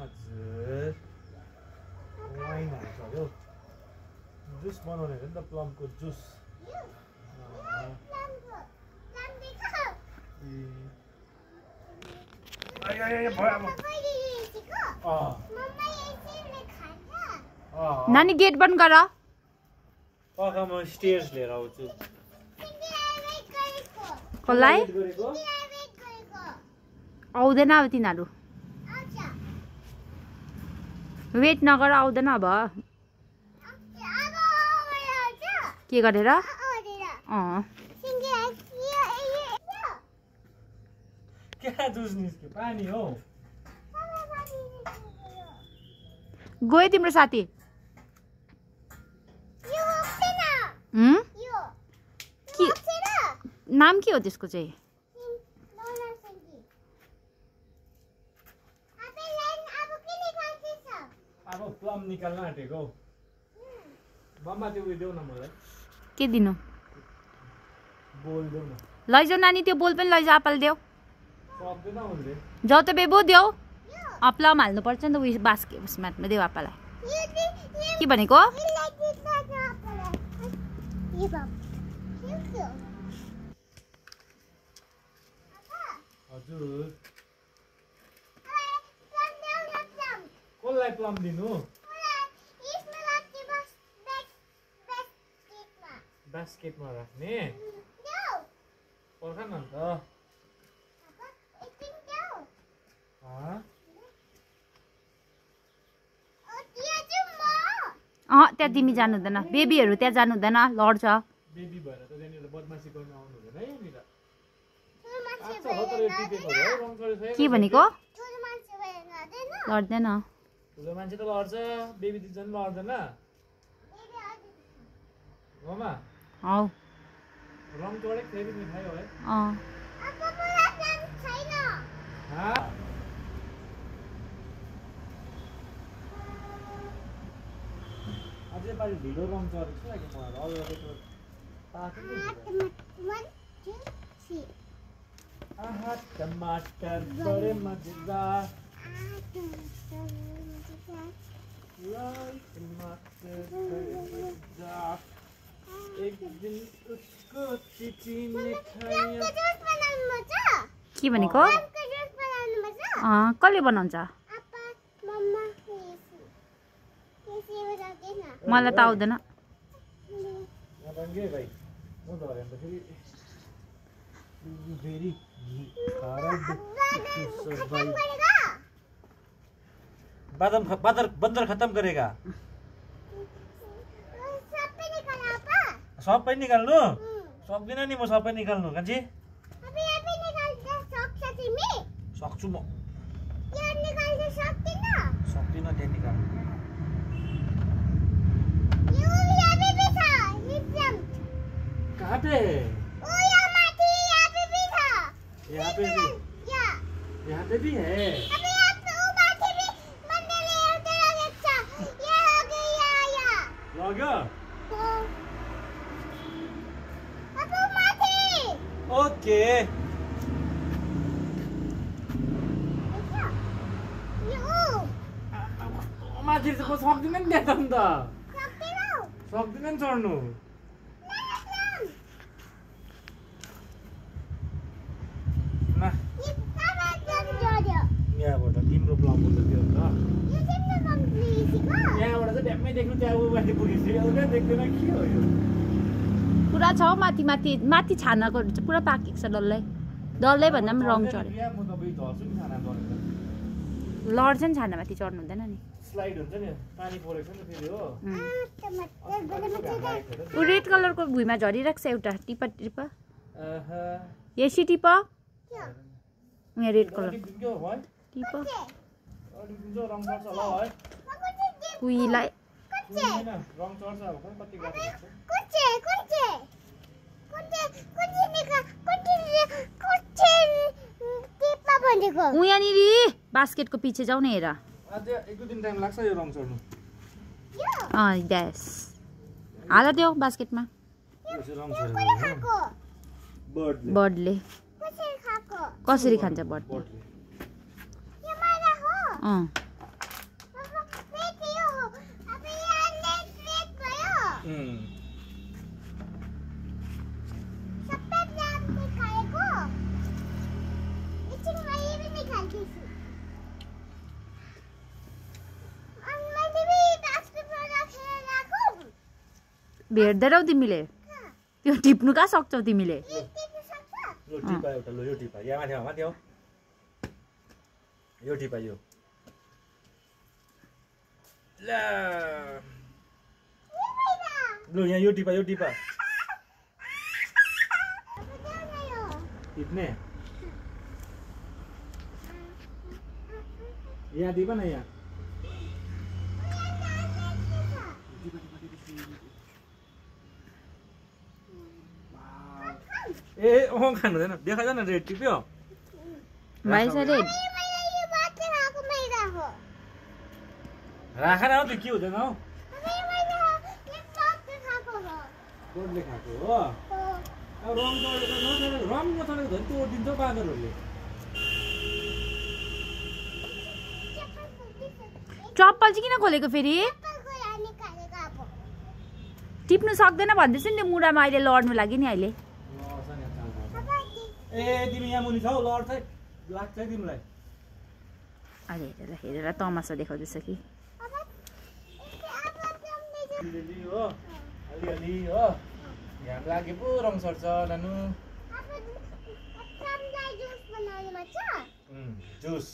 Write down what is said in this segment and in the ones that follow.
हजुर वाइन हाल्छ अरे हौ जुस बनाउने हो नि त प्लमको जुस नानी गेट बन्द गर म स्टेयर्स लिएर आउँछु कसलाई आउँदैन अब तिनीहरू वेट नगर आउँदैन अब के गरेर क्या जुस निस्क्यो पानी हो गयो तिम्रो साथी नाम के हो त्यसको चाहिँ अब प्लम निकाल्न आँटेको मम्मा त्यो उयो देऊ न मलाई के दिनु बोल देऊ न लैजाऊ नानी त्यो बोल पनि लैजाऊ आप्पल देऊ सक्दैन उसले जाऊ त बेबो देऊ प्लम हाल्नुपर्छ नि त उयो बास्केट उसमा देऊ आप्पालाई के भनेको हजुर कसलाई प्लम दिनु बास्केटमा राख्ने पर्ख न अन्त त्यहाँ तिमी जानु हुँदैन बेबीहरू त्यहाँ जानु हुँदैन लड्छ बेबी भएर त त्यहाँनिर बदमासी गर्न आउनु हुँदैन है यहाँनिर के भनेको लड्दैन ठुलो मान्छे त लड्छ बेबी दिन्छ नि लड्दैन ममा हौ रङ चढे फेरि मिठाई हो है अझै पालि ढिलो रङ चढेको छ लाग्यो मलाई अरू आहा टमाटर बडे मजेदार एक दिन उसको चिठी में खाया के भनेको कसले बनाउँछ मलाई त आउँदैन बंदर खत्म करेगा सबै निकाल्नु सक्दिन नि म सबै निकाल्नु कान्छी सक्छु म सक्दिन त्यहाँ निकाल्नु कहाँ पे यहाँ पे भी है लग्यो ओके माथि सक्दिन नि त्यहाँ त सक्दिन नि चढ्नु यहाँबाट तिम्रो प्लम हो त त्यो त यहाँबाट चाहिँ भ्याम्मै देख्नु त्यहाँ माथि पुगेपछि एउटा देख्दैन के हो यो पुरा छ माथि माथि माथि छानाको पुरा पाकेको छ डल्लै डल्लै भन्दा पनि रङ चढ्यो लड्छ नि छानामाथि चढ्नु हुँदैन नि स्लाइड हुन्छ नि पानी परेको छ नि फेरि हो ऊ रेड कलरको भुइँमा झरिरहेको छ एउटा टिपा टिपा यसै टिपा यहाँ रेड कलर टिपा कुहीलाई यहाँनिर बास्केटको पछि जाऊ न हेर एक दुई दिन टाइम लाग्छ यो रङ चढ्नु ग्यास हाल त्यो बास्केटमा बर्डले कसरी खान्छ बर्ड सबै प्लामले खाएको एकछिन मैले पनि खाल्दैछु अनि मैले पनि बास्केटबल खेलेर गएको भेट्दैनौ तिमीले त्यो टिप्नु कहाँ सक्छौ तिमीले टिप्न सक्छ लो टिपा एउटा लो यो टिपा यहाँ माथि हो यो टिपा यो ला लो यहाँ यो टिपा टिप्ने यहाँ टिपा न यहाँ ए ओह खानु हुँदैन देखाइज न रेड टिप्यो भाइ छ रेड मैले यो बाटो खाएको मैदा हो राख न त्यो के हुँदैन हौ मैले यो बाटो खाएको हो गोडले खाएको हो अब रङ नचलेको झन् त्यो ओर्दिन्छ बाँदरहरूले चप्पल चाहिँ किन खोलेको फेरि चप्पलको रानी खालेको अब टिप्नु सक्दैन भन्दैछु नि त्यो मुढामा अहिले लड्नु लाग्यो नि अहिले ए तिमी यहाँ मुनि छौ लड्छ लाग्छ तिमीलाई अरे हेरेर तमासा देखाउँदैछ कि अलिअलि हो अलिअलि हो घाम लागे पो रङ सर्छ नानु जुस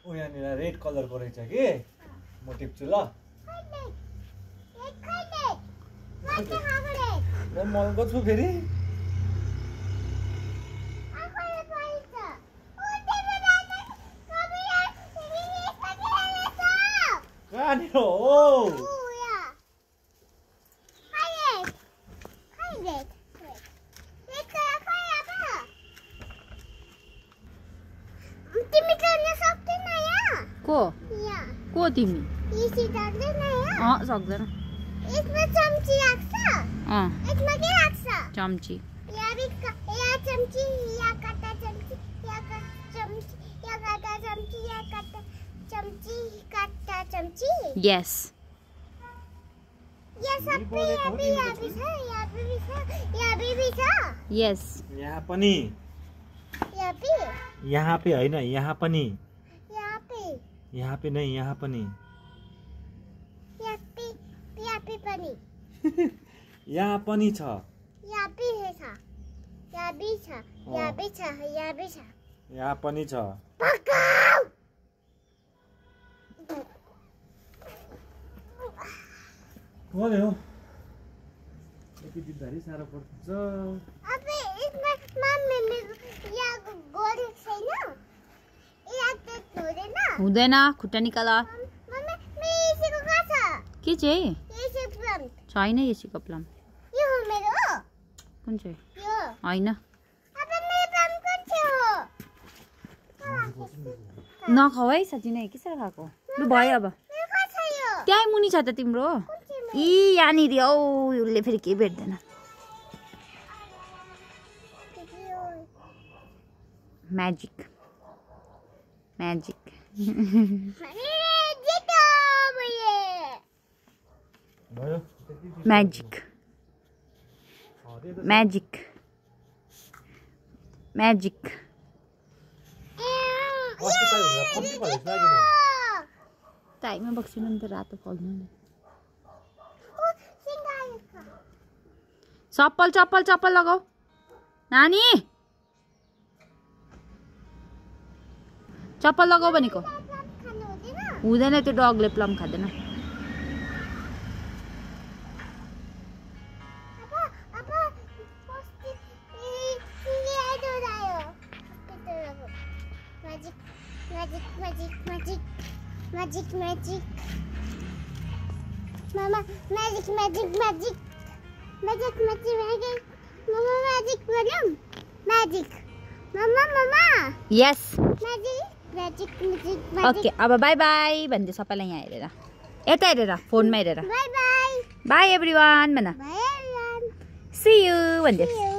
ओ यहाँनिर रेड कलरको रहेछ कि म टिप्छु ल म मलको छु फेरि कहाँनिर हो को तिमी सक्दैन यसमा चम्ची राख्छ यसमा के राख्छ चम्ची यहाँ चम्ची यहाँ काटा चम्ची यहाँ चम्ची यहाँ काटा चम्ची यहाँ काटा चम्ची काटा चम्ची यस यहाँ सबै यहाँ भी छ यस यहाँ पनि यहाँ पे हैन यहाँ पनि यहाँ पे नहीं यहाँ पनि यहाँ पनि छ यहाँ पनि छ बोले हो यति दिनधरि साह्रो पर्छ अब यसमा मम्मीले यहाँ गोरी छैन हुँदैन खुट्टा निकाल के चाहिँ छैन यसको प्लम कुन चाहिँ होइन नखाऊ है सजिनै के साह्रो खाएको लु भयो अब त्यहीँ मुनि छ त तिम्रो यी यहाँनिर औ उसले फेरि केही भेट्दैन म्याजिक टाइममा बक्सिनु नि त रातो फल्नु चप्पल लगाऊ नानी चप्पल लगाऊ भनेको हुँदैन त्यो डगले प्लम खाँदैन Magic. Mama, magic. Mama, Mama. Yes. Magic. Okay, अब बाई बाई भन्दै सबैलाई यहाँ हेरेर यता हेरेर फोनमा हेरेर Bye. बाई एभ्रीवान भन Bye everyone. See you भन्दै